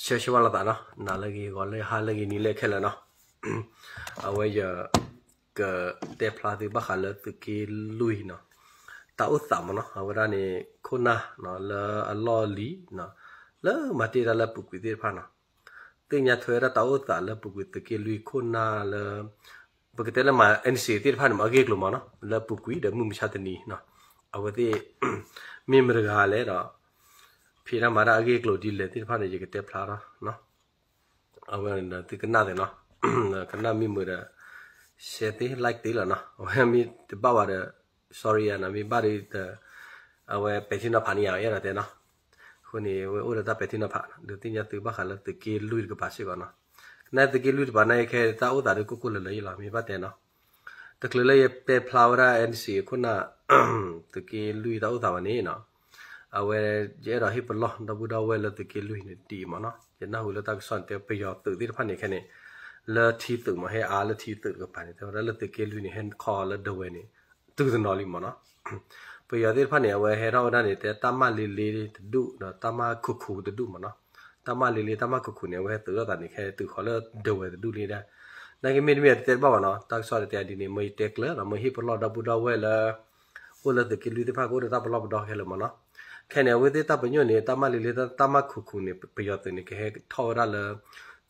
ဆၢဂ့ၤဆၢဝါလိာ်သးနီၤ, နၤလၢအဂ့ၤ ဂီၤလၢအဂ့ၤ ဟါလၢအဂ့ၤ နံၤလၢအဂ့ၤခဲလၢာ်နီၤ. အဝဲယကတဲဖျါသုဘၣ်ဃးလၢသုးက့လွံၢ်နီၤ, တၢ်အိၣ်သးမ့ၢ်နီၤ, အဝဲဒၣ်န့ၣ် ခိၣ်နၢ်နီၤ လၢအလီၢ်လံၤနီၤ, လၢမၤတ့ၢ်တၢ်လၢအပူၤကွံာ်သ့ၣ်တဖၣ်နီၤ, သ့ၣ်ညါထွဲဝဲဒၣ်တၢ်အိၣ်သးလၢအပူၤကွံာ်သုးက့လွံၢ်ခိၣ်နၢ်လၢ ပကတဲလၢမၤ NCA သ့ၣ်တဖၣ်န့ၣ် မ့ၢ်အဂ့ၢ်အကျိၤမ့ၢ်နီၤ, လၢအပူၤကွံာ်ဒီးမုၢ်မဆါတနံၤနီၤ, အဝဲသ့ၣ် မ့ၢ်မတၤတဂၤလဲၣ်ဒီး ဖံးတၢ်မၤတၢ်အဂ့ၢ်အကျိၤဒ်လဲၣ်သ့ၣ်တဖၣ်န့ၣ် ယကတဲဖျါထီၣ်နီၤ. အဝဲသုကနၣ်သ့နီၤ, ကနၣ်မ့ၢ်မုာ်ဒီး share သ့ like သ့လီၤနီၤ, အဝဲမ့ၢ်တဘၣ်ဝဲဒီး sorry နီၤ, မ့ၢ်ဘၣ်ဒီး အဝဲပဲာ်ထံနီၤဖးန့ၢ်ယၤ အဲၣ်ဒိးတဲနီၤ. အဃိန့ၣ် အဝဲအိၣ်ဒီးတၢ်ပဲာ်ထံနီၤဖး ဒုးသ့ၣ်ညါသုဘၣ်ဃးလၢသုးက့လွံၢ်တကပၤစ့ၢ်ကီးနီၤ. ကနၣ်သုးက့လွံၢ်တကပၤနာ်က့ခဲတၢ်အိၣ်သးဒုးကိၢ်ကိၢ်လၢၤလၢၤယလီၤ မ့ၢ်ဘၣ်တဲနီၤ. တချုးလၢယတဲဖျါဝဲဒၣ် NCA ခိၣ်နၢ် သုးက့လွံၢ်တၢ်အိၣ်သးဘၣ်န့ၣ်နီၤ, အဝဲ ယအဲၣ်ဒိးဟ့ၣ်ပလီၢ်ဒီပုၢ်ဒီဝဲၢ်လၢသုးက့လွံၢ်န့ၣ်ဒ်အံၤမ့ၢ်နီၤ, ယနၢ်ဟူလၢတၢ်ကစီၣ်န့ၣ်တဲ ပယီၤသုးသ့ၣ်တဖၣ်န့ၣ်ခဲန့ၣ် လၢထံသုးမ့ၢ် ဟဲအါလၢထံသုးတကပၤန့ၣ် တဲဝဲဒၣ်လၢသုးက့လွံၢ်န့ၣ် ဟဲခီလၢဒဝဲန့ၣ် တုၤတနီၤလံမ့ၢ်နီၤ. ပယီၤသ့ၣ်တဖၣ်န့ၣ် အဝဲဟဲထီၣ်ဝဲဒၣ်န့ၣ် တဲတၢ်မၢလ့လ့တဒူၣ်ဒီး တၢ်မၢခိၣ်ခူၤတဒူၣ်မ့ၢ်နီၤ. တၢ်မၢလ့လ့ တၢ်မၢခိၣ်ခူၤန့ၣ် အဝဲဟဲသုးထီၣ်သးန့ၣ် ခဲတုၤဃီလၢဒဝဲတဒူၣ်လံဒၣ်. နာ်က့မ့တမ့ၢ်တဲတဘၣ်ဘၣ်နီၤ, တၢ်ကစီၣ်တဲဒ်န့ၣ် မ့ၢ်ယတဲကျၢၤဒီး မ့ၢ်ဟ့ၣ်ပလီၢ်ဒီပုၢ်ဒီဝဲၢ်လၢ အိၣ်လၢသုးက့လွံၢ်သ့ၣ်တဖၣ် ကအိၣ်ဒီးတၢ်ပလီၢ်ပဒီခဲလၢာ်မ့ၢ်နီၤ. ခဲန့ၣ် အဝဲသ့ၣ်တၢ်ပညိၣ်န့ၣ် တၢ်မၢလ့လ့ တၢ်မၢခိၣ်ခူၤန့ၣ် ပယီၤသုးန့ၣ် ကဟဲထီၣ်ဝဲဒၣ်လၢ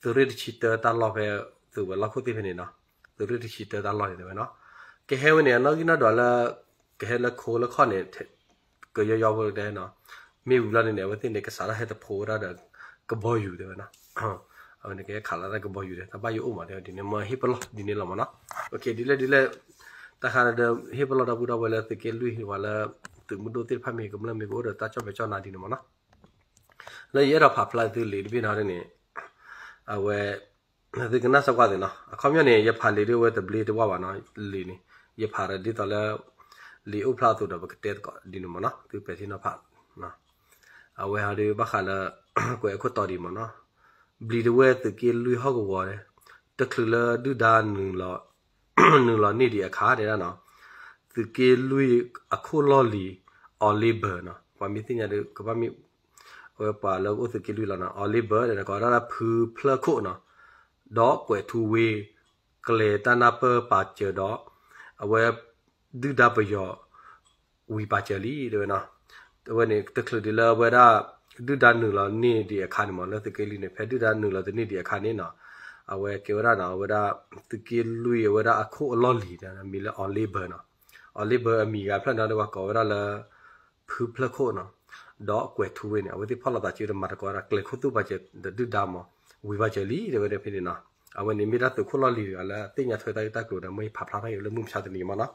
သုးရ့ၣ်တဆံတၢတၢ်လီၢ်ဖဲ သုးဝဲၤလီၢ်ခိၣ်သ့ၣ်ဖဲန့ၣ်နီၤ. သုးရ့ၣ်တဆံတၢတၢ်လီၢ်န့ၣ်တဲဝဲနီၤ. ကဟဲဝဲန့ၣ် အနီၣ်ဂံၢ်နီၣ်ဒွးလၢ ကဟဲလၢခိလၢခီၣ်န့ၣ် ကယီယီဖိတဲနီၤ. မ့ၢ်ဝံၤလီၤန့ၣ် အဝဲသ့ၣ်န့ၣ် ကစးထီၣ်ဟဲတဖိဝဲဒၣ်ဒီး ကဘီယူၤတဲဝဲနီၤ. အဝဲန့ၣ်ကဟဲခးလီၤတၢ်ကဘီယူၤဒီး တၢ်ဘၣ်ယိၣ်အိၣ်မးတဲဝဲဒ်န့ၣ် မ့ၢ်ဟ့ၣ်ပလီၢ်ဒ်န့ၣ်လီၤမ့ၢ်နီၤ. ဒ်လဲၣ်ဒ်လဲၣ် တၢ်ခါဒီး ဟ့ၣ်ပလီၢ်ဒီပုၢ်ဒီဝဲၢ်လၢသုးက့လွံၢ် ပှၤလၢ သုးမုၢ်ဒိၣ်သ့ၣ်တဖၣ်မ့ၢ်ကမျၢၢ်မ့ၢ်ကအိၣ်ဒီးတၢ်ကၠီၣ်မဲာ်ကၠီၣ်နါဒ်န့ၣ်မ့ၢ်နီၤ. လၢယအဲၣ်ဒိးဖးဖျါသုလံာ်တဘ့ၣ်နီၤန့ၣ် အဝဲ သုကနၣ်စၢ်ကွၢ်သ့ၣ်နီၤ. အခီပညီန့ၣ် ယဖးလံာ်ဒ်ဝဲတဘျ့တဝၣ်ဘၣ်နီၤ, လံာ်န့ၣ် ယဖးဒီးဒ်သိးလၢ လံာ်အိၣ်ဖျါအသိးဒီးပကတဲသကိးဒ်န့ၣ်မ့ၢ်နီၤ, သုပဲာ်ထံနီၤဖး. အဝဲဟီဒုးဘၣ်ဃးလၢ ကွဲးအခိၣ်တီဒ်မ့ၢ်နီၤ, ဘျံးတဝဲၢ်သုးက့လွံၢ်ဟီၣ်ကဝီၤ တချုးလၢဒုၣ်ဒါနုာ်လီၤ နုာ်လီၤန့ၢ်ဒံးအခါတဲဒၣ်နီၤ, သုးက့လွံၢ်အခိၣ်လီၢ်လံၤ အီၤလ့ဘၢၣ်နီၤ, ပှၤမ့ၢ်သ့ၣ်ညါဒီး ကဘၣ်မ့ၢ် အဝဲပှၤလၢအအိၣ်သုးက့လွံၢ်လီၤနီၤ, အီၤလ့ဘၢၣ်ဒီး ကိးဝဲဒၣ်လၢဖုဖျၢၣ်ခိၣ်နီၤ, ဒီးကွဲးထူဝ့ ကျဲၤတၢ်နၢ်ပၢၢ်ပာ်စၢၤဒီး အဝဲ ဒုၣ်ဒါပယီၤ ဝံၤပာ်စၢၤလံတဲဝဲနီၤ. အဝဲန့ၣ် တချုးဒံးလၢအဝဲဒၣ် ဒုၣ်ဒါနုာ်လီၤန့ၢ်ဒံးအခါန့ၣ်မ့ၢ် လၢသုးက့လွံၢ်န့ၣ် ဖဲဒုၣ်ဒါနုာ်လီၤတန့ၢ်ဒံးအခါန့ၣ်နီၤ, အဝဲကဲဝဲဒၣ်နီၤ အဝဲဒၣ် သုးက့လွံၢ်အဝဲဒၣ်အခိၣ်အလီၢ်လံၤ မံၤလၢအီၤလ့ဘၢၣ်နီၤ, အီၤလ့ဘၢၣ်အမံၤဂၤဖျၢၣ်န့ၣ်ဒီးပှၤကိးဝဲဒၣ်လၢ ဖုဖျၢၣ်ခိၣ်နီၤ, ဒီးကွဲးထူဝ့န့ၣ် အဝဲသ့ၣ်ဖီၣ်လိာ်သးစုဒီးမၤသကိးဝဲဒၣ် ကျဲၤခိၣ်သူၣ်ပာ်စၢၤဒီးဒုၣ်ဒါမ့ၢ် ဝံၤပာ်စၢၤလံတဲဝဲဒၣ်ဖဲန့ၣ်နီၤ. အဝဲန့ၣ်မ့ၢ်ဒၣ်သုးခိၣ်လီၢ်လံၤတဂၤလၢသ့ၣ်ညါထွဲတၢ်ဂ့ၢ်တၢ်ကျိၤဒီး မ့ၢ်ဖးဖျါထီၣ်က့ၤလၢမုၢ်မဆါတနံၤမ့ၢ်နီၤ.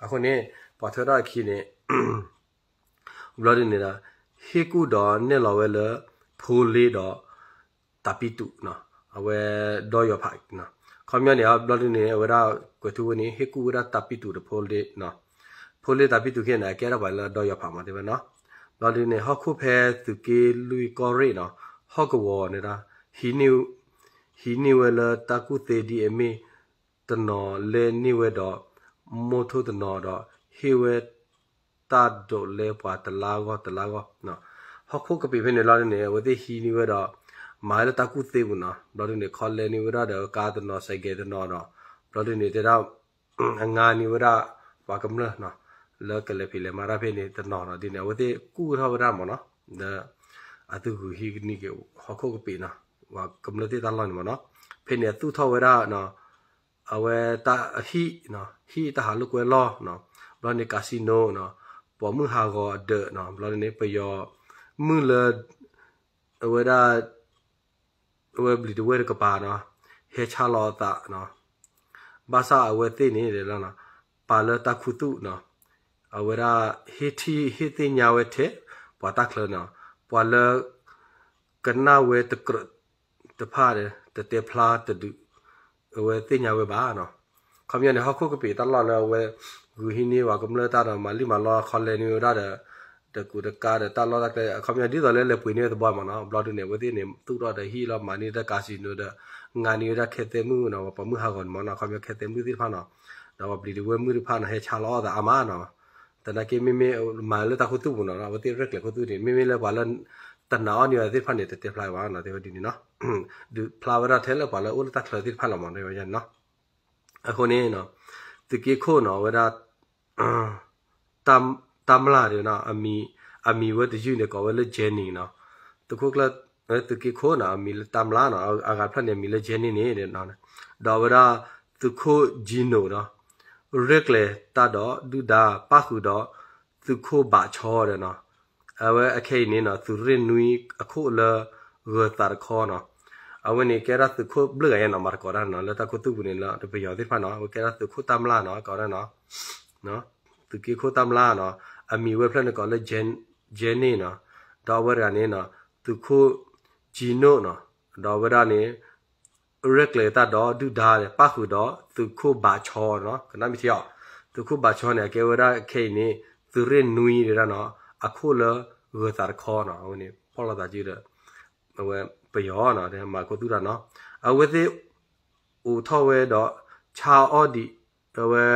အဃိန့ၣ် ပှၤထွဲထီၣ်အခံန့ၣ် ဘျီဒ်န့ၣ်ဒီး ဟ့ၣ်ကူၣ်ဒီးနဲၣ်လီၤဝဲလၢ ဖိလ့ဒီး တၢ်ပံတူးနီၤ, အဝဲဒီယီၤဖးနီၤ. ခီပညီန့ၣ် ဘျီဒ်န့ၣ် အဝဲဒၣ်ကွဲးထူဝ့န့ၣ် ဟ့ၣ်ကူၣ်ဝဲဒၣ်တၢ်ပံတူးဒီးဖိလ့နီၤ. ဖိလ့တၢ်ပံတူးခဲန့ၣ် အကဲထီၣ်ပှၤလၢဒီယီၤဖးမးတဲဝဲနီၤ. ဘျီဒ်န့ၣ် ဟီၣ်ခိၣ်ဖဲသုးက့လွံၢ်ကီၢ်ရ့ၣ်နီၤ, ဟီၣ်ကဝီၤန့ၣ်ဒီး ဟံးန့ၢ်ဝဲလၢတၢ်ကူၣ်သ့ဒ်အမ့ၢ် တနီၤလဲန့ၢ်ဝဲဒီး မိၢ်ထိၣ်တနီၤဒီး ဟ့ၣ်ဝဲ တၢ်ဒိးလဲပှၤတလါဂီၢ်တလါဂီၢ်, ဟီၣ်ခိၣ်ကပ့ၤဖဲန့ၣ်လီၤန့ၣ် အဝဲသ့ၣ်ဟံးန့ၢ်ဝဲဒီး မၤဝဲလၢတၢ်ကူၣ်သ့ပူၤနီၤ. ဘျီဒ်န့ၣ် ခီလဲန့ၢ်ဝဲဒၣ်ဒီး ကါတနီၤ စဲးကဲးတနီၤဒီး ဘျီဒ်န့ၣ်တဲဒၣ် အငါန့ၢ်ဝဲဒၣ် ပှၤကမျၢၢ်နီၤ လၢကလဲၤဖံးလဲၤမၤတၢ်ဖဲန့ၣ်တနီၤဒီး ဒ်န့ၣ် အဝဲသ့ၣ်ကူၣ်ထီၣ်ဝဲဒၣ်မးနီၤ ဒီး အသုဂုာ်ဟံးန့ၢ်က့ၤ ဟီၣ်ခိၣ်ကပ့ၤနီၤ ပှၤကမျၢၢ်သ့ၣ်တၢ်လီၢ်န့ၣ်မးနီၤ. ဖဲန့ၣ်အသူၣ်ထီၣ်ဝဲဒၣ် အဝဲတၢ်ဟံၣ် ဟံၣ်တၢ်ဟးလိာ်ကွဲလီၢ် ဘျီန့ၣ် casino နီၤ ပိာ်မုၣ်ဟးဂီၤအဒၢးနီၤ ဘျီန့ၣ် ပယီၤမုၣ်လၢ အဝဲဒၣ် အဝဲဘျံးတဝဲၢ်တကပၤနီၤ ဟဲဆါလီၤအသးနီၤ ဘၣ်ဆၣ်အဝဲသ့ၣ်န့ၣ် ပာ်လၢတၢ်ခူသူၣ်နီၤ အဝဲဒၣ်ဟ့ၣ်ထံၣ်ဟ့ၣ်သ့ၣ်ညါဝဲထဲ ပှၤတၢ်ချၢနီၤ ပှၤလၢ ကနၣ်ဝဲတကြၢးတဖၣ် တတဲဖျါတဒုး အဝဲသ့ၣ်ညါဝဲဘၣ်နီၤ. ခီပညီန့ၣ် ဟီၣ်ခိၣ်ကပ့ၤတၢ်လီၢ်လၢအဝဲ ဂုာ်ဟံးန့ၢ်ပှၤကမျၢၢ်တၢ်ဒီး မၤလံၣ်မၤလီခီလဲန့ၢ်ဝဲဒၣ်ဒီး တကူးတကါဒီးတၢ်လီၢ်တၢ်ကျဲ အခီပညီဒ်သိးလၢလဲၤပှ့ၤန့ၢ်ဝဲသဘီမးနီၤ. ဘျီဒ်န့ၣ် အဝဲသ့ၣ်န့ၣ် သူၣ်ထီၣ်ဒီးဟံၣ်လီၤ မၤန့ၢ်တၢ် casino ဒီး ငါန့ၢ်ဝဲဒၣ်ခဲသဲမုၣ်နီၤ ပှၤပိာ်မုၣ်ဟးဂီၤန့ၣ်မးနီၤ ခီပညီခဲသဲမုၣ်သ့ၣ်တဖၣ်နီၤ ဒီးပှၤဘျံးတဝဲၢ်မုၣ်တဖၣ်နီၤ ဟဲဆါလီၤအီၣ်သးအါမးနီၤ. သနာ်က့မ့မ့ၢ်မၤလၢတၢ်ခူသူၣ်ပူၤနီၤ အဝဲသ့ၣ်ရဲၣ်ကျဲၤခူသူၣ်န့ၣ် မ့မ့ၢ်လၢပှၤလၢ တနာ်အီၤန့ၢ်ဝဲသ့ၣ်တဖၣ်န့ၣ် တတဲဖျါဘၣ်နီၤ တဲဝဲဒ်န့ၣ်နီၤ. ဒုးဖျါဝဲဒၣ်ထဲလၢပှၤလၢအိၣ်လၢတၢ်ချၢသ့ၣ်တဖၣ်လီၤမး တဲဝဲန့ၣ်နီၤ. အဃိန့ၣ် သုးက့ခိၣ်နီၤ အဝဲဒၣ် တၢ်မျၢ်တဲဝဲနီၤ အမံၤဝဲတယုၢ်န့ၣ် ကိးဝဲလၢ Jenny နီၤ. သုးခိၣ်ကျၢၢ် သုးက့ခိၣ်နီၤ အမံၤလၢတၢ်မျၢ်နီၤ အဂၤတဖျၢၣ်န့ၣ် အမံၤလၢ Jenny န့ၣ် ဒီးအဝဲဒၣ် သုးခိၣ် Gino နီၤ ရဲၣ်ကျဲၤတၢ်ဒီးဒုၣ်ဒါ ပၣ်ဃုာ်ဒီး သုးခိၣ်ဘးဆီဒီးနီၤ. အဝဲအခဲအံၤန့ၣ်နီၤ သုးရ့ၣ်နွံအခိၣ်လၢဂၢၤသးတခီနီၤ. အဝဲန့ၣ်ကဲဒၣ်သုးခိၣ်ဘျုးဂၤယဲနီၤ မၤသကိးတၢ်နီၤ လၢတၢ်ခူသူၣ်ပူၤန့ၣ် လၢပယီၤသ့ၣ်တဖၣ်နီၤ အဝဲကဲဒၣ်သုးခိၣ်တၢ်မျၢ်နီၤ ကိးဒၣ်နီၤ သုးက့ခိၣ်တၢ်မျၢ်နီၤ အမံၤဝဲဖျၢၣ်န့ၣ်ကိးလၢ Jenny နီၤ. ဒီးအဝဲတဂၤန့ၣ်နီၤ သုးခိၣ် Gino နီၤ ဒီးအဝဲဒၣ်န့ၣ် ရဲၣ်ကျဲၤတၢ်ဒီးဒုၣ်ဒါ ပၣ်ဃုာ်ဒီးသုးခိၣ်ဘးဆီနီၤ ကနၣ်မ့ၢ်ထံအီၤ သုးခိၣ်ဘးဆီန့ၣ် အကဲဝဲဒၣ်ခဲအံၤန့ၣ် သုးရ့ၣ်နွံတဲဒၣ်နီၤ အခိၣ်လၢဂၢၤသးတခီနီၤ အဝဲန့ၣ်ဖီၣ်လိာ်သးစုဒီး အဝဲပယီၤနီၤ မၤခူသူၣ်တၢ်နီၤ အဝဲသ့ၣ် အိးထီၣ်ဝဲဒီး ဆါအီၣ်ဒံး အဝဲ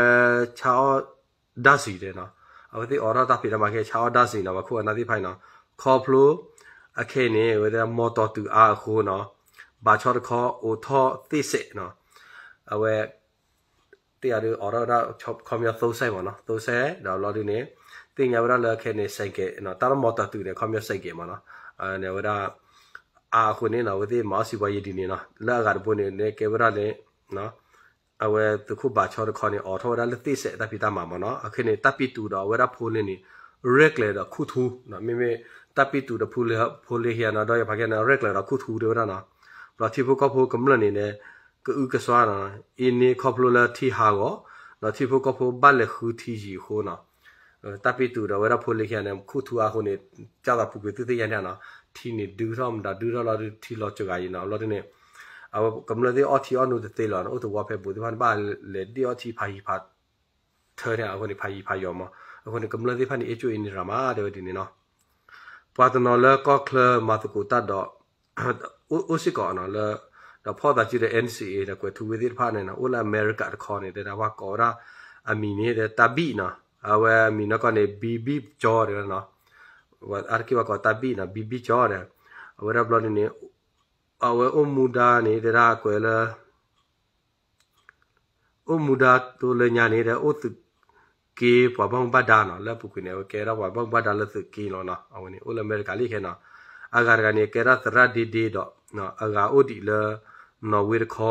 ဆါအီၣ် ဓာတ်ဆီတဲနီၤ အဝဲသ့ၣ်အိးထီၣ်တၢ်ဖံးတၢ်မၤခဲ ဆါအီၣ်ဓာတ်ဆီနီၤ ပှၤခိၣ်အနၢ်သ့ၣ်တဖၣ်အံၤနီၤ ခီဖျိ အခဲအံၤန့ၣ် အဝဲဒၣ် မီၢ်တီၢ်တုၤအါအဃိနီၤ ဘးဆီတခီ အိးထီၣ်သ့ၣ်စဲးနီၤ အဝဲ သ့ၣ်အဒုးအိးထီၣ်ဝဲဒၣ် ခီပညီသိစဲးမးနီၤ သိစဲး ဒီးဘျီဒုန့ၣ် သ့ၣ်ညါဝဲဒၣ်လၢခဲအံၤန့ၣ် ဆိုင်ကယ် တၢ်လၢမီၢ်တီၢ်တုၤန့ၣ် ခီပညီ ဆိုင်ကယ် မးနီၤ န့ၣ်ဝဲဒၣ် အါအဃိန့ၣ်နီၤ အဝဲသ့ၣ်မၤအီၣ်စံးပှၤယံာ်ဒ်န့ၣ်နီၤ လၢအဂၤတဘိန့ၣ် န့ၣ်ကဲဝဲဒၣ်န့ၣ် အဝဲသုးခိၣ်ဘးဆီတခီန့ၣ် အိးထီၣ်ဝဲဒၣ်လၢသ့ၣ်စဲးတၢ်ဖံးတၢ်မၤမးနီၤ အခဲအံၤန့ၣ် တၢ်ပံးတူးဒီးအဝဲဒၣ်ဖိလ့န့ၣ် ရဲၣ်ကျဲၤဒီးခူၣ်ထူနီၤ မ့မ့ၢ်တၢ်ပံးတူးဒီးဖိလ့ဟံးနီၤ ဒီးယဖးကဲန့ၣ် ရဲၣ်ကျဲၤဒီးခူၣ်ထူတဲဝဲဒၣ်နီၤ ဘျီထံဖိကီၢ်ဖိကမျၢၢ်န့ၣ်န့ၣ် ကအုကစွါနီၤ အံၤန့ၣ်ခီဖျိလၢထံဟးဂီၤ ဒီးထံဖိကီၢ်ဖိဘၣ်လဲၤဃုထံယံၤအဃိနီၤ တၢ်ပံးတူးဒီးအဝဲဒၣ်ဖိလ့ဟံးန့ၣ် ခူၣ်ထူအါအဃိန့ၣ် ကၢ်သးပူၤကွံာ်သုသ့ၣ်ညါန့ၣ်နီၤ ထံန့ၣ်ဒုးထီၣ်မတၤဒုးထီၣ်လီၤဒုးထံလီၤစှၤဂၤအံၤနီၤ ဘျီဒုန့ၣ် အဝဲကမျၢၢ်သ့ၣ်အီၣ်ထံအီၣ်နိတသ့လီၤ အိၣ်သဝီဖဲပူၤသ့ၣ်တဖၣ်န့ၣ် ဘၣ်လဲၤဒ့ၣ်အီၣ်ထံဖးယံၤဖးထၢန့ၣ် အဃိန့ၣ် ဖးယံၤဖးယီၤမး အဃိန့ၣ် ကမျၢၢ်သ့ၣ်တဖၣ်န့ၣ် အ့ၣ်ကၠိအ့ၣ်န့ၣ်ရၤမး တဲဝဲဒ်န့ၣ်နီၤ ပှၤတနီၤလၢကီၢ်ချၢမၤသကိးတၢ်ဒီး အိၣ်စ့ၢ်ကီးနီၤ လၢ ဒီးဖီၣ်သးစုဒီး NCA ဒီးကွဲးထူဝ့သ့ၣ်တဖၣ်န့ၣ်နီၤ အိၣ်လၢအမဲရကၤတခီန့ၣ် တဲဒၣ်ပှၤကိးဝဲဒၣ် အမံၤန့ၣ် တဲတၢ်ဘံၣ်နီၤ အဝဲအမံၤနီၢ်ကီၢ်န့ၣ် ဘံဘံၣ်ကၠီတဲဝဲနီၤ အါတက့ၢ်ပှၤကိးတၢ်ဘံၣ်နီၤ ဘံဘံၣ်ကၠီဒီး အဝဲဒၣ်ဘျီဒ်န့ၣ် အဝဲအိၣ်မူဒါန့ၣ် တဲဒၣ်ကွဲးလၢ အိၣ်မူဒါတိလၢညါန့ၣ် ဒီးအိၣ်သုးက့ပှၤဘၣ်မူဘၣ်ဒါနီၤ လၢအပူၤကွံာ်န့ၣ် အဝဲကဲဒၣ်ပှၤဘၣ်မူဘၣ်ဒါလၢသုးက့လီၤနီၤ အဝဲန့ၣ် အိၣ်လၢအမဲရကၤလံခဲနီၤ အဂၤတဂၤန့ၣ် ကဲဒၣ်သရၣ်ဒ့ဒ့ဒီး အဂၤအိၣ်ဒံးလၢ နီၣ်ဝ့တခီ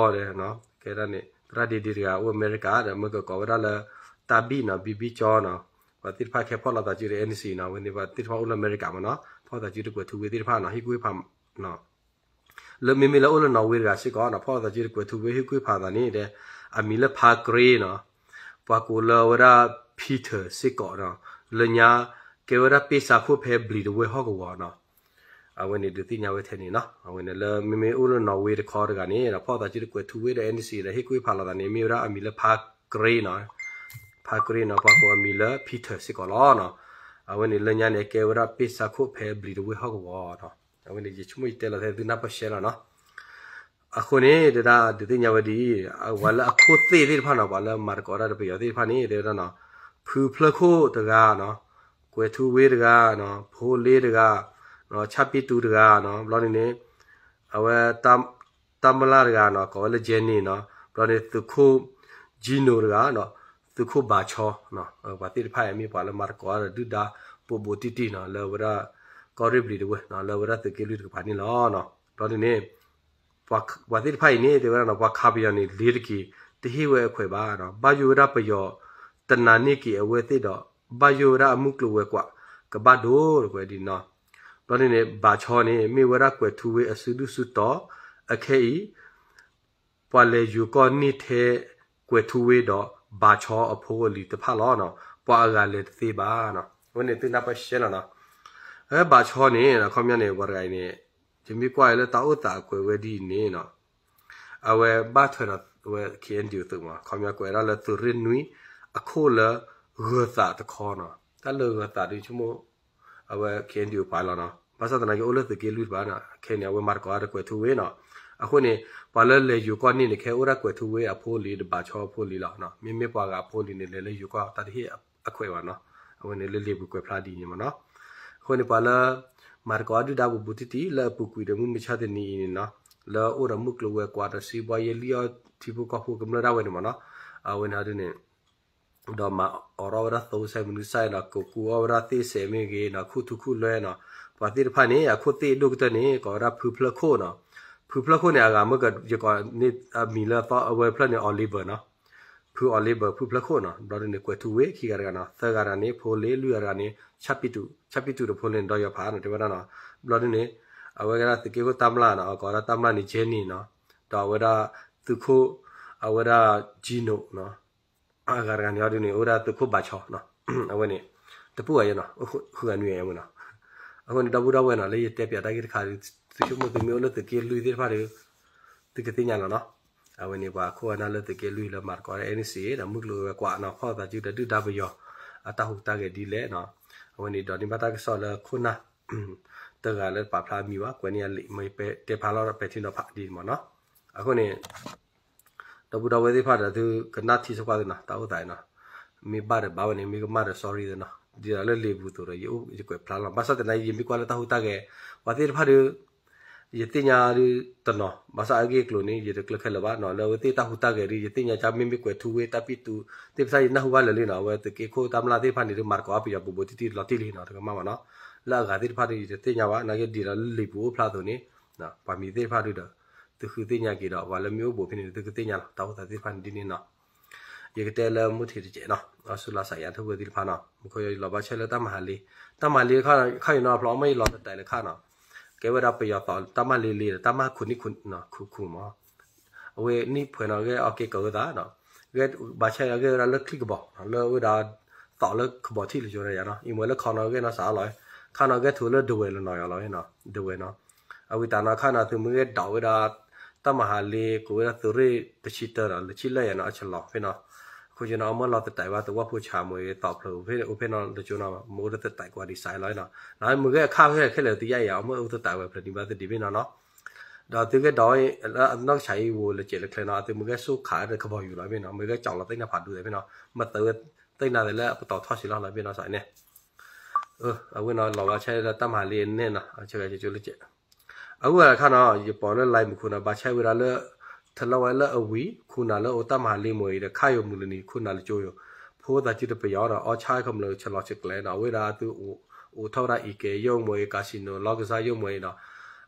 ကဲဒၣ်န့ၣ် သရၣ်ဒ့ဒ့တဂၤအိၣ်အမဲရကၤဒီး မ့ၢ်ကကိးဝဲဒၣ်လၢ တၢ်ဘံၣ်နီၤ ဘံဘံၣ်ကၠီနီၤ ပှၤသ့ၣ်တဖၣ်ခဲဖီၣ်လိာ်သးစုဒီး NCA နီၤ အဝဲန့ၣ် ပှၤသ့ၣ်တဖၣ်အိၣ်လၢအမဲရကၤမးနီၤ ဖီၣ်သးစုတကွဲးထူဝ့သ့ၣ်တဖၣ်နီၤ ဟ့ၣ်ကူၣ်ဟ့ၣ်ဖးနီၤ လၢမ့မ့ၢ်လၢအိၣ်လၢနီၣ်ဝ့တဂၤစ့ၢ်ကီးနီၤ ဖီၣ်သးစုတကွဲးထူဝ့ဟ့ၣ်ကူၣ်ဟ့ၣ်ဖးသးန့ၣ်ဒီး အမံၤလၢဖါကြ့နီၤ ပှၤကိးလၢဝဲဒၣ် Peter စ့ၢ်ကီးနီၤ လၢညါ ကဲဝဲဒၣ်ပ့ၢ်စးခိၣ်ဖဲဘျံးတဝဲၢ်ဟီၣ်ကဝီၤနီၤ အဝဲန့ၣ်ဒုးသ့ၣ်ညါဝဲထဲန့ၣ်နီၤ အဝဲန့ၣ်လၢမ့မ့ၢ်အိၣ်လၢနီၣ်ဝ့တခီတဂၤန့ၣ်ဒီး ဖီၣ်သးစုတကွဲးထူဝ့ဒီး NCA ဒီးဟ့ၣ်ကူၣ်ဟ့ၣ်ဖးလိာ်သးန့ၣ် မ့ၢ်ဝဲဒၣ်အမံၤလၢဖါကြ့နီၤ ဖါကြ့နီၤ ပှၤကိးအမံၤလၢ Peter စ့ၢ်ကီးလီၤနီၤ အဝဲန့ၣ်လၢညါန့ၣ် ကဲဝဲဒၣ်ပ့ၢ်စးခိၣ်ဖဲဘျံးတဝဲၢ်ဟီၣ်ကဝီၤနီၤ အဝဲန့ၣ်ယဆိကမိၣ်ယတဲလီၤထဲသုနၢ်ပၢၢ်ရှဲလီၤနီၤ အဃိန့ၣ် တဲဒၣ်ဒုးသ့ၣ်ညါဝဲဒ်အံၤ ပှၤလၢအခိၣ်သ့ၣ်သ့ၣ်တဖၣ်နီၤ ပှၤလၢမၤသကိးတၢ်ဒီးပယီၤသ့ၣ်တဖၣ်န့ၣ် တဲဝဲဒၣ်နီၤ ဖုဖျၢၣ်ခိၣ်တဂၤနီၤ ကွဲးထူဝ့တဂၤနီၤ ဖိလ့တဂၤ ဆၣ်ပံတူတဂၤနီၤ ဘျီန့ၣ်န့ၣ် အဝဲ တၢ်မလၢ်တဂၤနီၤ ကိးဝဲလၢ Jenny နီၤ ဘျီန့ၣ် သုးခိၣ် Gino တဂၤနီၤ သုးခိၣ်ဘးဆီ ပှၤသ့ၣ်တဖၣ်အံၤမ့ၢ်ပှၤလၢမၤသကိးတၢ်ဒီးဒုၣ်ဒါ ဘူးဘူးတံၢ်တံၢ်နီၤ လၢဝဲဒၣ် ကီၢ်ရ့ၣ်ဘျံးတဝဲၢ်နီၤ လၢဝဲဒၣ်သုးက့လွံၢ်တကပၤန့ၣ်လီၤနီၤ ဘျီန့ၣ်န့ၣ် ပှၤသ့ၣ်တဖၣ်အံၤန့ၣ် တဲဝဲဒၣ်နီၤ ပှၤခးပယီၤန့ၣ် လ့ၤတက့ၤ တဟ့ၣ်ဝဲအခွဲးဘၣ်နီၤ ဘၣ်ယိၣ်ဝဲဒၣ်ပယီၤ တနာ်န့ၢ်က့ၤအဝဲသ့ၣ်ဒီး ဘၣ်ယိၣ်ဝဲဒၣ်အမုၢ်ကျိၤဝဲၤကွာ် ကဘၣ်ဒိတကွဲးဒ်နီၤ ဘျီန့ၣ်န့ၣ် ဘးဆီန့ၣ် မ့ၢ်ဝဲဒၣ်ကွဲးထူဝ့အစုဒုၣ်စုတီၤ အခဲအံၤ ပှၤလဲၤယိၤကီၢ်န့ၢ်ထဲကွဲးထူဝ့ဒီး ဘးဆီအဖိအလံၤတဖၣ်လီၤနီၤ ပှၤအဂၤလဲၤတသ့ဘၣ်နီၤ အဝဲန့ၣ်သုနၢ်ပၢၢ်ရှဲလီၤနီၤ အဘးဆီန့ၣ် ခီပညီန့ၣ် ပှၤတဂၤအံၤန့ၣ် ယမ့ၢ်ကွၢ်လၢတၢ်အိၣ်သးအကွဲးဝဲဒ်အံၤန့ၣ်နီၤ အဝဲဘၣ်ထွဲဒီးအဝဲ KNDO သုးမး ခီပညီကွဲးဒၣ်လၢသုးရ့ၣ်နွံ အခိၣ်လၢဂၢၤသးတခီနီၤ တၢ်လၢဂၢၤသးဒုးဆိကမိၣ် အဝဲ KNDO ပှၤလီၤနီၤ ဘၣ်ဆၣ်သနာ်က့အိၣ်လၢသုးက့လွံၢ်တပၤနီၤ ခဲန့ၣ် အဝဲမၤသကိးတၢ်ဒီးကွဲးထူဝ့နီၤ အဃိန့ၣ် ပှၤလၢလဲၤယိၤကီၢ်န့ၢ်န့ၣ် ခဲအိၣ်ဒၣ်ကွဲးထူဝ့အဖိအလံၤဒီးဘးဆီအဖိအလံၤလီၤ မ့မ့ၢ်ပှၤဂၤအဖိအလံၤန့ၣ် လဲၤလၢယိၤကီၢ်တၢ်တဟ့ၣ်အခွဲးဘၣ်နီၤ အဝဲန့ၣ်လၢလံာ်ပူၤကွဲးဖျါဒ်အံၤန့ၣ်မးနီၤ အဃိန့ၣ် ပှၤလၢ မၤသကိးအီၤဒုၣ်ဒါဘူးဘူးတံၢ်တံၢ်လၢအပူၤကွံာ်ဒီးမုၢ်မဆါတနံၤအံၤန့ၣ်နီၤ, လၢအအိၣ်ဒီးမုၢ်ကျိၤဝဲၤကွာ်ဒီးစံးဘှါယဲလံအီၣ်ထံဖိကီၢ်ဖိကမျၢၢ်ဒၣ်ဝဲန့ၣ်မ့ၢ်နီၤ, အဝဲန့ၣ်ဒ်န့ၣ် ဒီးမၤအိးထီၣ်ဝဲဒၣ်သိစဲးမနုၤစဲးနီၤ, ကိးကူအီၣ်ဝဲဒၣ်သ့ၣ်စဲးမ့ၢ်ဂ့ၤနီၤ, ခူၣ်ထူခူၣ်လွဲနီၤ, ပှၤသ့ၣ်တဖၣ်န့ၣ် အခိၣ်သ့ၣ်အဒိၣ်ကတၢၢ်န့ၣ် ကိးဝဲဒၣ်ဖုဖျၢၣ်ခိၣ်နီၤ, ဖုဖျၢၣ်ခိၣ်န့ၣ် အဂၤမ့ၢ်က ယကိးန့ၣ်အမံၤလၢအသီအဝဲဖျၢၣ်န့ၣ် Oliver နီၤ, ဖု Oliver ဖုဖျၢၣ်ခိၣ်နီၤ, ဘျီဒ်န့ၣ် ကွဲးထူဝ့ခံဂၤတဂၤနီၤ, သၢဂၤတဂၤန့ၣ် ဖိလ့လွံၢ်ဂၤတဂၤန့ၣ် ဆၣ်ပံတူး, ဆၣ်ပံတူးဒီးဖိလ့န့ၣ် ဒီးယီၤဖးနီၤ တဲဝဲဒၣ်နီၤ, ဘျီဒ်န့ၣ် အဝဲဒၣ်သုးက့ခိၣ်တၢ်မျၢ်နီၤ, အကိးဝဲဒၣ်တၢ်မျၢ်န့ၣ် Jenny နီၤ, ဒီးအဝဲဒၣ်သုးခိၣ် အဝဲဒၣ် Gino နီၤ, အဂၤတဂၤန့ၣ်အီၤဒ်န့ၣ် အိၣ်ဝဲဒၣ်သုးခိၣ်ဘးဆီနီၤ, အဝဲန့ၣ် တပူၤဂၤယဲနီၤ, ဃုဂၤနွံဂၤယဲဝဲနီၤ, အဃိန့ၣ် ဒီပုၢ်ဒီဝဲၢ်နီၤ လၢယတဲပၠးတၢ်ဂ့ၢ်တခါဒီး သုဆိကမိၣ်သုမ့ၢ်အိၣ်လၢသုးက့လွံၢ်သ့ၣ်တဖၣ်ဒီး သုကသ့ၣ်ညါလီၤနီၤ, အဝဲန့ၣ်ပှၤခိၣ်အနၢ်လၢသုးက့လွံၢ်လၢမၤသကိး NCA ဒီးမုၢ်ကျိၤဝဲၤကွာ်နီၤ ဖီၣ်သးစုဒီးဒုၣ်ဒါပယီၤ အတၢ်ဟူးတၢ်ဂဲၤဒ်လဲၣ်နီၤ, အဝဲန့ၣ်ဒိးန့ၢ်ဘၣ်တၢ်ကစီၣ်လၢခိၣ်နၢ် တဂၤလၢပာ်ဖျါအမံၤဘၣ် ကွဲးန့ၢ်အလံာ်မ့ၢ်တဲဖျါလီၤဒီးပဲာ်ထံနီၤဖးဒ်န့ၣ်မ့ၢ်နီၤ, အဃိန့ၣ် ဒီပုၢ်ဒီဝဲၢ်သ့ၣ်တဖၣ်ဒီး သုကနၣ်ထံဆိကွၢ်သုနီၤ တၢ်အိၣ်သးအံၤနီၤ, မ့ၢ်ဘၣ်ဒီးဘၣ်ဝဲန့ၣ် မ့ၢ်ကမၣ်ဒီး sorry သနီၤ, ဒ်သိးလၢလံာ်ပူၤအသိးဒီး ယအိၣ်ယကွဲးဖျါလီၤ, ဘၣ်ဆၣ်သနာ်က့ ယမ့ၢ်ကွၢ်လၢတၢ်ဟူးတၢ်ဂဲၤ ပှၤသ့ၣ်တဖၣ်ဒီး ယသ့ၣ်ညါဒ်တနီၤ, ဘၣ်ဆၣ်အဂ့ၢ်အကျိၤန့ၣ် ယတကျၢၤခဲလၢာ်ဘၣ်နီၤ, လၢအဝဲသ့ၣ်တၢ်ဟူးတၢ်ဂဲၤဒီး ယသ့ၣ်ညါကမ့မ့ၢ်ကွဲးထူဝ့တၢ်ပံတူးသ့ၣ်တဖၣ် ယနၢ်ဟူဘၣ်လၢာ်လံနီၤ, အဝဲသုးက့ခိၣ်တၢ်မျၢ်သ့ၣ်တဖၣ်န့ၣ်ဒီး မၤသကိးအပယီၤဘူးဘူးတံၢ်တံၢ်လီၤတံၢ်လံနီၤ တကမၣ်ဘၣ်နီၤ, လၢအဂၤသ့ၣ်တဖၣ်ဒီး ယတသ့ၣ်ညါဘၣ်, နာ်က့ဒ်သိးလၢလံာ်ပူၤအိၣ်ဖျါအသိးန့ၣ် ပှၤမံၤသ့ၣ်တဖၣ်ဒီး သုဃုသ့ၣ်ညါက့ၤဒီး ပှၤလၢမ့ၢ်အိၣ်ဘူးဖဲန့ၣ် သုကသ့ၣ်ညါလီၤ, တၢ်အိၣ်သးသ့ၣ်တဖၣ်န့ၣ်ဒ်န့ၣ်နီၤ, ယကတဲလၢမုၢ်ထံးတစဲးနီၤ, အီစူလါစးယၤ ထၢၣ်ဝဲသ့ၣ်တဖၣ်နီၤ, မူခိၣ်ယလီၤဘၣ်ဆဲးလၢတၢ်မၤဟးလ့, တၢ်မၤဟးလ့ခါအံၤနီၤ ဖျီအီၣ်မ့ၢ်ယလီၤသတးလၢခါနီၤ, ကဲဝဲဒၣ်ပယီၤသီးတၢ်မၤလ့လ့ဒီး တၢ်မၤခူၣ်နံၣ်ခူၣ်မး အဝဲနံၣ်ဖှဲးနီၤ ဂဲၤအီၤက့ၤကၢၤဝဲသးနီၤ, ဂဲၤဘၣ်ဆဲးဂဲၤဝဲဒၣ်လၢချံကဘီနီၤ, လၢဝဲဒၣ်သီးလၢကဘီထံၣ်လၢယိၤယၤနီၤ, အံၤမ့ၢ်လၢခီနီၤ ဂဲၤနီၤစးအလီၤ, ခါနီၤဂဲၤထူလၢဒဝဲၢ်လၢနီၤယၤလီၤနီၤ, ဒဝဲၢ်နီၤ, အဝံသးနီၤခါနီၤ သုးမုၢ်ဂဲၤဒိးဝဲဒၣ် တၢ်မၤဟးလ့ ကိးဝဲဒၣ်သုးရ့ၣ်တဆံတၢဒီး လၢဆံလၢယၤနီၤ အဆလီၤဖဲနီၤ, အဃိန့ၣ် အီၣ်မ့ၢ်လီၤသတးဘၣ် သဝီဖိဆးမ့ၢ်ဂ့ၤ သီးဖျၢၣ်အိၣ်ဖဲနီၤ လၢကၠိနီၤ မ့ၢ်အိၣ်လၢသတးကွၢ်ဒံးစးလီၤနီၤ, လၢမ့ၢ်ဂဲၤအခါခဲလၢာ်သ့ၣ်ညါအံၤ အီၣ်မ့ၢ်အိၣ်သတးဝဲဖျၢၣ်န့ၣ်ဘၣ်သဒံးဖဲနီၤနီၤ, ဒီးသုးဂဲၤဒိး အနီၢ်ကစၢ်အံၤဝိၤလၢကဲးလၢကျဲနီၤ အသုးမ့ၢ်ဂဲၤဆိခးဒီးကဘီယူၤလီၤဖဲနီၤ မ့ၢ်ဂဲၤကၠီလီၤသ့ၣ်နၤဖးဒူသ့ၣ်ဖဲနီၤ မ့ၢ်သုးဝဲသ့ၣ်နၤသ့ၣ်လၢအပတီၢ်ထီၣ်ဆံးလီၤလီၤဖဲနီၤစးန့ၣ် အဝဲနီၤလီၤဘၣ်ဆဲးလၢတၢ်မၤဟးလ့အနဲၣ်နီၤ အဆၢဂၤကၠိလၢကဲး အဝဲအခါနီၤ ယပိာ်လၢ line မုၢ်ခိၣ်နီၤ ဘၣ်ဆဲးဝဲဒၣ်လၢ ထလီဝဲလၢအဝံၤ ခိၣ်နၢ်လၢအိၣ်တၢ်မၤဟးလ့မ့ၢ်အံၤဒီး ခါယိၤမုၢ်လၢနံၤ ခိၣ်နၢ်လၢကၠိယိၤ ဖိသၣ်စုတပယီၤဒီး အီၣ်ဆၣ်ကမျၢၢ်ဆလီၤဆဲးကျဲနီၤ အဝဲဒၣ်အသုအိၣ်ထီၣ်ဝဲဒၣ်အံၤကဲယိၣ်မ့ၢ်အံၤ casino လီကစၢ်ယိၣ်မ့ၢ်အံၤနီၤ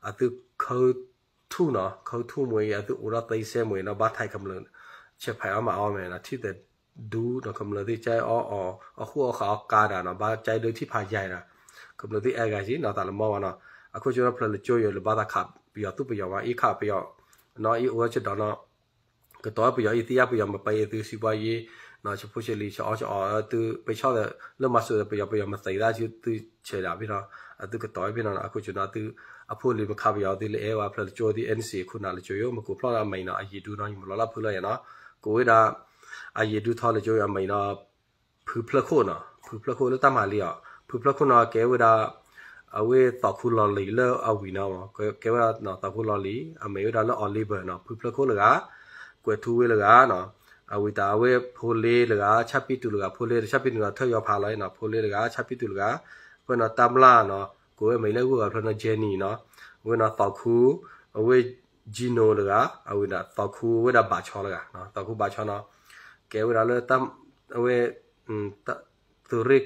အသုခၢထူၣ်နီၤ ခၢထူၣ်မ့ၢ်အံၤ အသုအိၣ်ဒီးသံစဲမ့ၢ်အံၤနီၤ ဘၣ်ထဲးကမျၢၢ် ဆဲးဖဲးအီၣ်မၤအီၣ်မ့ၢ်နီၤ ထံၣ်သဲး ဒူနီၤ ကမျၢၢ်သ့ၣ်ကၠဲအီၣ်အီၤ အဃိအီဃာ်အီၣ်ကါဒၣ်နီၤ ဘၣ်ကၠဲဒုးထံၣ်ဖးယံၤဒီး ကမျၢၢ်သ့ၣ်အဲၣ်ဂၤက့နီၤ သးလၢမီၢ်ဝဲနီၤ အခိၣ်ကၠိနီၤ ဖျၢၣ်လၢကၠိယိၤလၢဘၣ်သးခးပယီၤသူၣ်ပယီၤမး အံၤခးပယီၤ နီၤ အံၤအိၣ်ဝဲဆဒိးနီၤ ကတီၤပယီၤအံၤသံယါပယီၤမပၢအံၤသုစံးပှၤယ့ၤ နီၤ ဆဖိဆလံ ဆအီဆအီသုပ့ၤဆီၣ်ဒီး လၢမၤစၢၤဒီးပယီၤ ပယီၤမသံးသးသုဆဲးဒၣ်ဖဲနီၤ အသုကတီၤဖဲနီၤ အခိၣ်ကၠိနီၤ အသု အဖိလံၤမခးပယီၤသုလၢအဲၣ်ဝဲဖျၢၣ်လၢကၠိသု NCA ခိၣ်နၢ်လၢကၠိယိၤ မ့ၢ်ကိးဖျီၣ်ဒီးအမံၤနီၤ အယံာ်ဒူနီၤ ယမၤလီၤလၢဖုလၢယၤနီၤ ကိးဝဲဒၣ် အယံာ်ဒူထီလၢကၠိယိၤအမံၤနီၤ ဖုဖျၢၣ်ခိၣ်နီၤ ဖုဖျၢၣ်ခိၣ်လၢတၢ်မၤလ့အီၤ ဖုဖျၢၣ်ခိၣ်နီၤ ကဲဝဲဒၣ် အဝဲသီးခူလီၤလံၤလၢအဝံၤနီၤ ကဲဝဲဒၣ်သီးခူလီၤလံၤ အမ့ၢ်ဝဲဒၣ်လၢ Oliver နီၤ ဖုဖျၢၣ်ခိၣ်လၢဂၤ ကွဲးထူဝ့လၢဂၤနီၤ အဝံၤတၢ်အဝဲဖိလ့လၢဂၤ ဆၣ်ပံတူးလၢဂၤ ဖိလ့ဒီးဆၣ်ပံတူးနီၤ ထၢၣ်ယီၤဖးလီၤနီၤ ဖိလ့လၢဂၤ ဆၣ်ပံတူးလၢဂၤ ဖဲနီၤတၢ်မျၢ်နီၤ ကိးဝဲမ့ၢ်လၢဂုၤဂၤဖျၢၣ်နီၤ Jenny နီၤ ဝဲနီၤသီးခူ အဝဲ Gino လၢဂၤ အဝဲဒၣ်သီးခူဝဲဒၣ်ဘးဆီလၢဂၤ သီးခူဘးဆီနီၤ ကဲဝဲဒၣ်လၢ အဝဲ သုးရ့ၣ်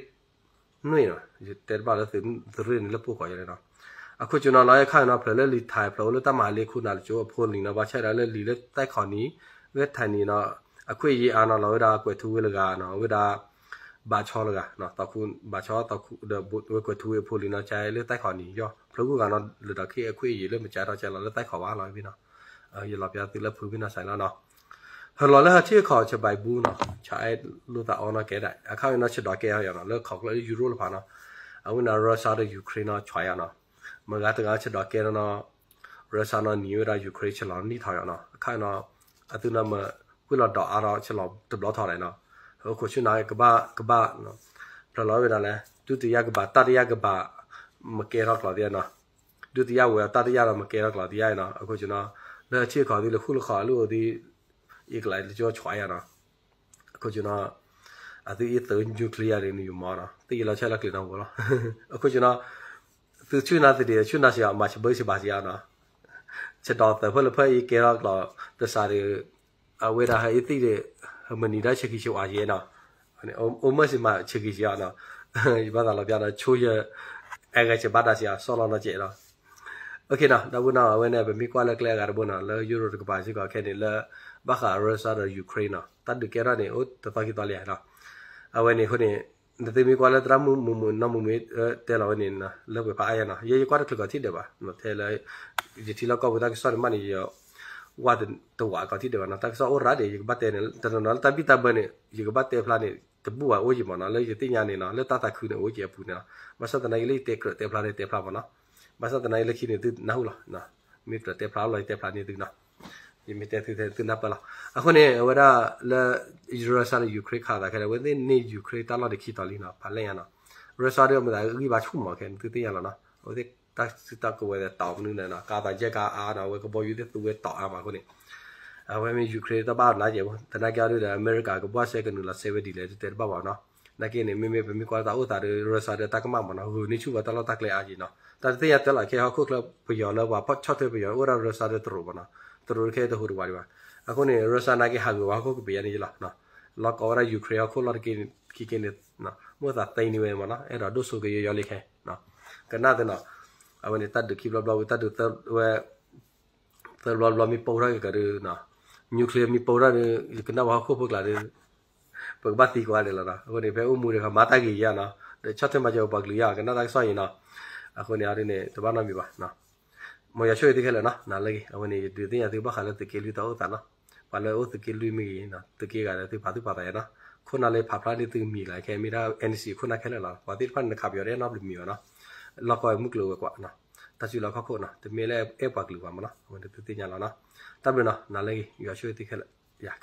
နွံနီၤ ယတဲတဘၣ်လၢ သုးရ့ၣ်န့ၣ်လၢပှိၢ်ကီးယဲနီၤ အခိၣ်ကၠိနီၤ လီၤခါနီၤ ဖျၢၣ်လၢလံာ်ထါ ဖျၢၣ်အိၣ်လၢတၢ်မၤလ့ခိၣ်နၢ်လၢကၠိအဖိလံၤနီၤ ဘၣ်ဆၣ်ဒၣ်လၢလံာ်လၢတၢ်ခီနံၤ လၢထဲးနံၤနီၤ အခွင့်အရေးအါနီၤ လီၤဝဲဒၣ်ကွဲးထူဝ့လၢဂၤနီၤ အဝဲဒၣ် ဘးဆီလၢဂၤ သီးခူ ဘးဆီသီးခူဒီးဝဲကွဲးထူဝ့အဖိလံၤနီၤ ကဲလၢတၢ်ခီနံၤ ယီၢ် ဖျၢၣ်ဂုၤဂၤနီၤ လၢဒီးခဲအခွင့်အရေးလၢမကဲထီၣ်ကဲလီၤလၢတၢ်ခီဘၣ်လီၤဖဲနီၤ ယလီၤပျၢ်သုလၢဖုဖဲနီၤစဲးလီၤနီၤ ဟဲလီၤလၢဟဲထံၣ်အခီၣ်ဆၢဘၣ်ဘူနီၤ ဆဲးအဲၣ်လိာ်သးအီနီၤကဲဒၣ် အခါဝဲနီၤ ဆဒိးကဲအီၤယီၤနီၤ လၢခီၣ်ကျၢၢ်လၢယူရိၣ်လၢဖးနီၤ အဝဲန့ၣ် Russia ဒီး Ukraine နီၤဆီယၤနီၤ မ့ၢ်ဂၤတဂၤဆဒိးကဲနီၤနီၤ Russia နီၤနံၤဝဲဒၣ် Ukraine ဆလီၤနံၣ်ထီၣ်ယီၤနီၤ အခါနီၤ အသုနီၤမ့ၢ် ဝ့ၢ်လီၤဒီးအါထီၣ်ဆလီၤတဘျီထီၣ်လဲၣ်နီၤ ဟဲခိၣ်ဆူနၤကဘၣ်ကဘၣ် ဖျါလီၤဝဲဒၣ်လဲၣ် ဒုတိယကဘၣ် တတိယကဘၣ် မ့ၢ်ကဲထီၣ်ကျီၤသ့နီၤ ဒုတိယဝဲ တတိယဒီးမ့ၢ်ကဲထီၣ်ကျီၤသ့နီၤ အခိၣ်ကၠိနီၤ လၢထံၣ်အခီၣ်သုလၢဃုလၢဃီၤအလုၢ်အိၣ်သ့ အံၤကလးလၢကၠိဆီယၤနီၤ အခိၣ်ကၠိနီၤ အသုအံၤသုး nuclear ဒ်န့ၣ်ယမီၤနီၤ သ့ၣ်ယလီၤဆဲးလီၤကျဲၤနီၤဝဲလီၤ အခိၣ်ကၠိနီၤ သုဆူၣ်နၤသဒံး ဆူၣ်နၤစ့ၢ်အီၤ မၤဆၢဘၢဆ့ဘၣ်စ့ၢ်အီၤနီၤ, ဆဲးဒီးသၢဖျၢၣ်လၢဖျၢၣ်အံၤကဲထီၣ်ကျီၤ တစးဒီး အဝဲဒၣ်ဟဲအံၤသံၣ်ဒီး ဟဲမုၢ်နံၤဒီးဆဲးခံဆဲးဝးယဲနီၤ, အိၣ်မၢစ့ၢ်မးဆဲးခံဆဲးအီၤနီၤ, ယဘၣ်သးလီၤပျၢ်ဒီးဆိယ အဲဂဲၤဆဲးဘၣ်တၢ်စ့ၢ်အီၤ စီၣ်လီၤနီၤစဲးလီၤ. နီၤ ဒီပုၢ်ဝဲၢ်နီၤ အဝဲန့ၣ် ပမ့ၢ်ကွၢ်လၢကျဲအဂၤတဘိနီၤ လၢယူရိးတကပၤစ့ၢ်ကီးခဲန့ၣ် လၢဘၣ်ဃး Russia ဒီး Ukraine နီၤ တၢ်ဒုးကဲထီၣ်န့ၣ် အိၣ်တသီခံသီလံနီၤ, အဝဲန့ၣ်အဃိန့ၣ် နသုမ့ၢ်ကွၢ်လၢသရၣ်မုၣ်မုၢ်မုၢ်နီၢ်မုၢ်မုၢ် တဲလီၤဝဲန့ၣ် လၢပှဲၤဖးအါယါနီၤ ယဲယကွၢ်တချုးကီးထံၣ်ဒဲးဘၣ် ထဲလၢ ယထံၣ်လီၢ်ကီၢ်ပူၤတၢ်ကစီၣ်န့ၣ်မးန့ၣ် ယ ဝၢ်တဝးကီးထံၣ်ဒဲးဘၣ်နီၤ တၢ်ကစီၣ်အိၣ်ရၤဒံး ယကဘၣ်တဲန့ၣ် တနီၤနီၤလၢတၢ်ဘံၣ်တၢ်ဘၢန့ၣ် ယကဘၣ်တဲဖျါန့ၣ် တဘူၣ်ဘၣ်အိၣ်က့ၤမးနီၤ လၢယသ့ၣ်ညါန့ၣ်နီၤ လၢတၢ်သးခုန့ၣ်အိၣ်က့ၤအပူၤန့ၣ်လီၤ. ဘၣ်ဆၣ်သနာ်က့လၢယတဲကြၢးတဲဖျါဒီးတဲဖျါမးနီၤ ဘၣ်ဆၣ်သနာ်က့လၢခံန့ၣ်သုနၢ်ဟူလီၤ မ့ၢ်ကြၢးတဲဖျါလီၤယတဲဖျါန့ၢ်သုနီၤ ယမ့ၢ်တဲသုထဲသုနၢ်ပၢၢ်လီၤ. အဃိန့ၣ် အဝဲဒၣ်လၢ Russia ဒီး Ukraine ခးသးခဲလၢာ် အဝဲသ့ၣ်န့ၢ် Ukraine တၢ်လီၢ်တခံတီၤလံနီၤ ဖးလဲၢ်ညါနီၤ Russia ဒီးမ့ၢ်သးဂံၢ်ဘါဆူၣ်မးခဲန့ၣ် သုသ့ၣ်ညါလီၤနီၤ အဝဲသ့ၣ်တၢ်စုတၢ်ကဝဲၤဒီးတီၤမနုၤန့ၣ်နီၤ ကးသးယဲၢ်ကါအါနီၤ အဝဲကဘီယူၤသ့ၣ်သူဝဲတီၤအါမးအဃိန့ၣ် အဝဲမ့ၢ် Ukraine တၢ်ဘၣ်နးကဲးဖိ သနာ်က့အီၤဒုဒီး အမဲရကၤကဘၣ်ဆှၢကနုာ်လီၤစဲးဝဲဒ်လဲၣ်တတဲတဘၣ်ဘၣ်နီၤ နာ်က့န့ၣ် မ့မ့ၢ်ပမ့ၢ်ကွၢ်တၢ်အိၣ်သးဒီး Russia ဒီးတၢ်ကမၣ်မးနီၤ ဂုာ်န့ၢ်ဆူၣ်ဝဲတၢ်လီၢ်တၢ်ကျဲအါက့ၤနီၤ တၢ်တသ့ၣ်ညါတဲလီၤခဲဟီၣ်ခိၣ်ချၢပယီၤလၢပှၤဆီၣ်ထွဲပယီၤအိၣ်ဒၣ် Russia ဒီးတရူးမးနီၤ တရူးတခဲတဟူးတဝးဒံးဘၣ် အဃိန့ၣ် Russia နာ်က့ဟးဂုာ်ဝဲဟီၣ်ခိၣ်ကပယီၤန့ၣ်ယလီၤ လီၢ်ကီဝဲဒၣ် Ukraine ဟီၣ်ခိၣ်လီၢ်တက့ၢ်ခံက့ၢ်န့ၣ် မိၢ်သးသ့န့ၢ်ဝဲမးနီၤ အဲၣ်ဒိးဒိၣ်စိကယီယီလံခဲ ကနၣ်သ့နီၤ အဝဲန့ၣ်တၢ်ဒုးခံဘျီဘျီဝံၤ တၢ်ဒုးသၢဝဲ သၢဘျီဘျီမ့ၢ်ပိၢ်ထီၣ်က့ၤကဒီး nuclear မ့ၢ်ပိၢ်ထီၣ်ဒီး ယကနၣ်ပှၤဟီၣ်ခိၣ်ဖိကျါဒီး ပကဘၣ်သံကွၢ်ဒဲးလီၤနီၤ အဃိန့ၣ် ဖဲအိၣ်မူဒီး မၤတၢ်ဂ့ၤယါနီၤ ဒီးဆီၣ်ထွဲမၤစၢၤပှၤကလုာ်ယါ ကနၣ်တၢ်ကစီၣ်အံၤနီၤ အဃိန့ၣ်အီၤဒ်န့ၣ် တဘၣ်နီတမံၤဘၣ် မ်ယွၤဆိၣ်ဂ့ၤသုခဲလၢာ်နီၤ နၤလၢဂ့ၤ အဝဲန့ၣ် ယဒုးသ့ၣ်ညါသုဘၣ်ဃးလၢသုးက့လွံၢ်တၢ်အိၣ်သးနီၤ ပှၤလၢအိၣ်သုးက့လွံၢ်မ့ၢ်ဂ့ၤ သုးက့ဂၤဒီးသုပာ်သူၣ်ပာ်သးယါနီၤ ခိၣ်နၢ်လၢဖးဖျါန့ၢ်သုမံၤလၢခဲ မ့ၢ်ဒၣ် N C ခိၣ်နၢ်ခဲလၢာ်လီၤ ပှၤသ့ၣ်တဖၣ်န့ၣ် နခးပယီၤဒီးနီတဘျုးမံၤဘၣ်နီၤ လီၢ်ကီဝဲမုၢ်ကျိၤဝဲၤကွာ်နီၤ တၢ်စုလီၢ်ခီၣ်ခိၣ်နီၤ တမ့ၢ်လၢအဲၣ်ပှၤကလုာ်ဘၣ်မးနီၤ အဝဲန့ၣ်သုသ့ၣ်ညါလီၤနီၤ တၢ်ဘျုးနီၤ နၤလၢဂ့ၤ ယွၤဆိၣ်ဂ့ၤသုခဲလၢာ် ယၤ